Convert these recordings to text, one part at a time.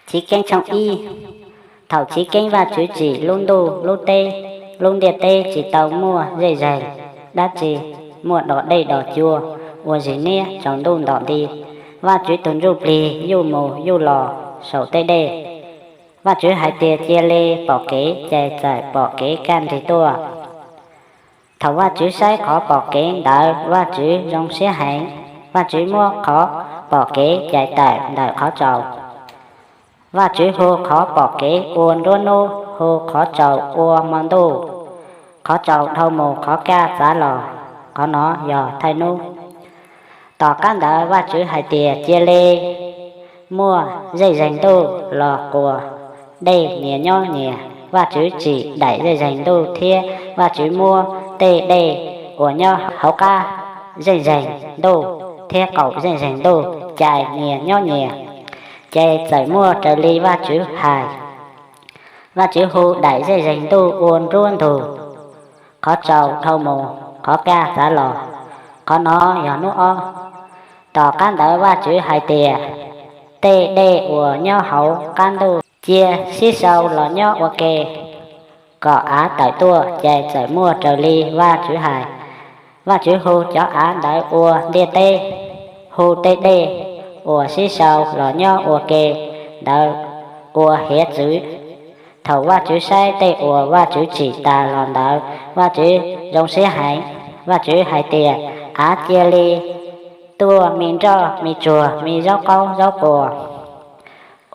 Chiv Keeb tshooj ib. Thaum chiv keeb Vajtswv tsim lub ntuj lub teb, lub ntiaj teb tsis tau muaj zej zeeg dab tsi, muaj dos dej dos cua ua zis niab tsaus ntuj ntom nti. Vajtswv tus ntsuj plig yuj mus yuj los saum tej dej. Vajtswv hais tias cia li pom kev, ces txawm pom kev kaj nrig tuaj. Thaum Vajtswv saib qhov pom kev ntawd Vajtswv zoo siab heev. Vajtswv muab qhov pom kev cais tawm ntawm qhov tsaus. Vajtswv hu qhov pom kev ua nruab hnub, hu qhov tsaus ua hmo ntuj. Qhov tsaus dhau mus qhov kaj txav los, qhov no yog thawj hnub. Tom qab ntawd Vajtswv hais tias cia li muaj zej zeeg ntuj los quas dej nyias nyob nyias. Vajtswv tsim daim zej zeeg ntuj thiab Vajtswv muab tej dej uas nyob hauv qab zej zeeg ntuj thiab qaum zej zeeg ntuj cais nyias nyob nyias, ces txawm muaj raws li Vajtswv hais. Vajtswv hu daim zej zeeg ntuj ua nruab ntug. Qhov tsaus dhau mus qhov kaj txav los, qhov no yog hnub ob. Tom qab ntawd Vajtswv hais tias tej dej uas nyob hauv qab ntuj cia sib sau los nyob ua ke, kom av tawm tuaj, ces txawm muaj raws li Vajtswv hais. Vajtswv hu cov av ntawd ua ntiaj teb, hu tej dej uas sib sau los nyob ua ke ntawd ua hiav txwv. Thaum Vajtswv saib tej uas Vajtswv tsim tas los ntawd Vajtswv zoo siab heev. Vajtswv hais tias av cia li tuaj me nroj me tsuag me zaub qaub zaub quas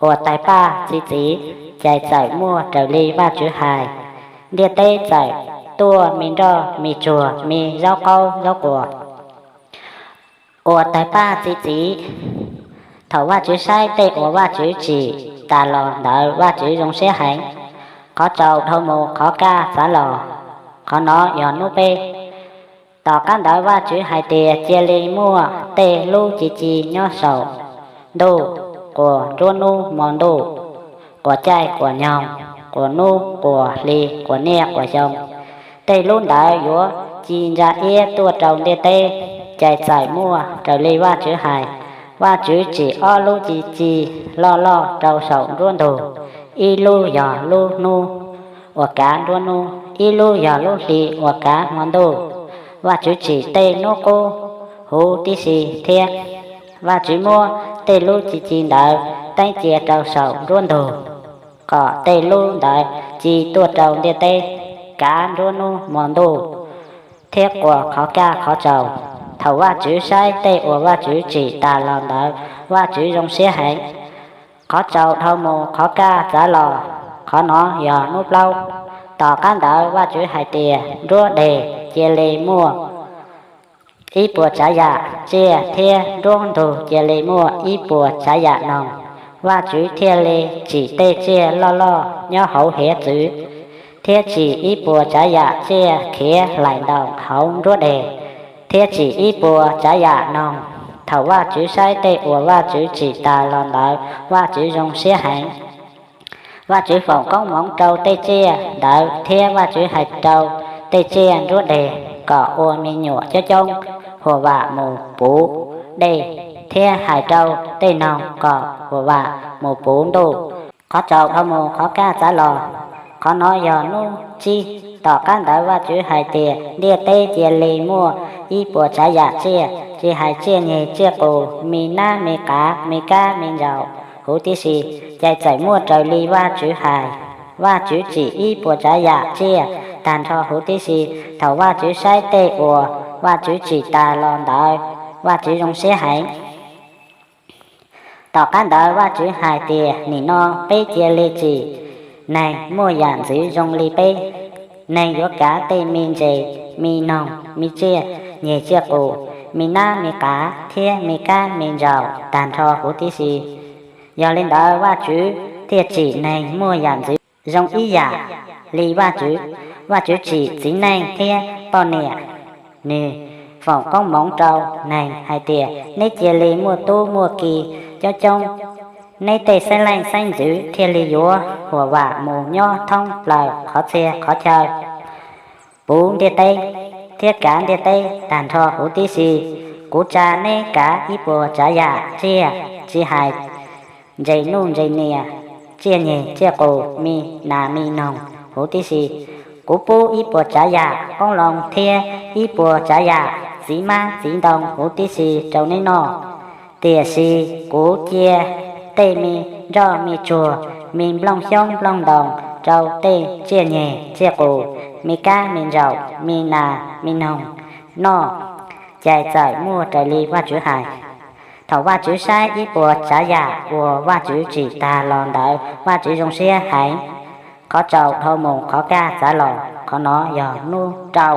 uas tais paj txi txiv, ces txawm muaj raws li Vajtswv hais. Ntiaj teb txawm tuaj me nroj me tsuag me zaub qaub zaub quas uas tais paj txi txiv. Thaum Vajtswv saib tej uas Vajtswv tsim tas los ntawd Vajtswv zoo siab heev. Qhov tsaus dhau mus qhov kaj txav los, qhov no yog hnub peb. Tom qab ntawd Vajtswv hais tias cia li muaj tej lub ci ci nyob saum ntuj, quas nruab hnub hmo ntuj, quas caij quas nyoog, quas hnub quas hli, quas niaj quas xyoo. Tej lub ntawd yuav ci ntsa iab tuaj rau ntiaj teb, ces txawm muaj raws li Vajtswv hais. Vajtswv tsim ob lub ci ci loj loj rau saum nruab ntug, ib lub yog lub hnub uas kav nruab hnub, ib lub yog lub hli uas kav hmo ntuj. Vajtswv tsim tej hnub qub huv tib si thiab. Vajtswv muab tej lub ci ci ntawd teeb cia rau saum nruab ntug, kom tej lub ntawd ci tuaj rau ntiaj teb, kav nruab hnub hmo ntuj, thiab quas qhov kaj qhov tsaus. Thaum Vajtswv saib tej uas Vajtswv tsim tas los ntawd Vajtswv zoo siab heev. Qhov tsaus dhau mus qhov kaj txav los, qhov no yog hnub plaub. Tom qab ntawd Vajtswv hais tias nruab deg cia li muaj ib puas tsav yam tsiaj thiab nruab ntug cia li muaj ib puas tsav yam noog. Vajtswv thiaj li tsim tej tsiaj loj loj nyob hauv hiav txwv, thiab tsim ib puas tsav yam tsiaj khiav hlaim ntaus hauv nruab deg, thiab tsim ib puas tsav yam noog. Thaum Vajtswv saib tej uas Vajtswv tsim tas los ntawd Vajtswv zoo siab heev. Vajtswv foom koob hmoov rau tej tsiaj ntawd thiab Vajtswv hais rau tej tsiaj nruab deg kom ua me nyuam coob coob huam vam mus puv dej, thiab hais rau tej noog kom huam vam mus puv ntuj. Qhov tsaus dhau mus qhov kaj txav los, qhov no yog hnub tsib. Tom qab ntawd Vajtswv hais tias ntiaj teb cia li muaj ib puas tsav yam tsiaj, tsis hais tsiaj nyeg tsiaj qus, me nab me qav, me kab me ntsaum huv tib si, ces txawm muaj raws li Vajtswv hais. Vajtswv tsim ib puas tsav yam tsiaj tag nrho huv tib si. Thaum Vajtswv saib tej uas Vajtswv tsim tas los ntawd Vajtswv zoo siab heev. Tom qab ntawd Vajtswv hais tias nim no peb cia li tsim neeg muaj yam ntxwv zoo li peb. Neeg yuav kav tej me ntses, me noog, me tsiaj nyeg tsiaj qus, me nab me qav thiab me kab me ntsaum tag nrho huv tib si. Yog li ntawd Vajtswv thiaj tsim neeg muaj yam ntxwv zoo ib yam li Vajtswv. Vajtswv tsim txiv neej thiab poj niam, nws foom koob hmoov rau neeg hais tias neb cia li muaj tub muaj ki coob coob, neb tej xeeb leej xeeb ntxwv thiaj li yuav huam vam mus nyob thoob plaws qhov txhia qhov chaw puv ntiaj teb thiab kav ntiaj teb tag nrho huv tib si. Kuv tsa neb kav ib puas tsav yam tsiaj, tsis hais ntse nuj ntse niam, tsiaj nyeg tsiaj qus, me nas me noog huv tib si. Kuv pub ib puas tsav yam qoob loo thiab ib puas tsav yam txiv hmab txiv ntoo huv tib si rau neb noj. Tiam sis kuv cia tej me nroj me tsuag, me nplooj xyoob nplooj ntoos rau tej tsiaj nyeg tsiaj qus, me kab me ntsaum, me nas me noog noj, ces txawm muaj raws li Vajtswv hais. Thaum Vajtswv saib ib puas tsav yam uas Vajtswv tsim tag los ntawd, Vajtswv zoo siab heev. Qhov tsaus dhau mus, qhov kaj txav los. Qhov no yog hnub rau.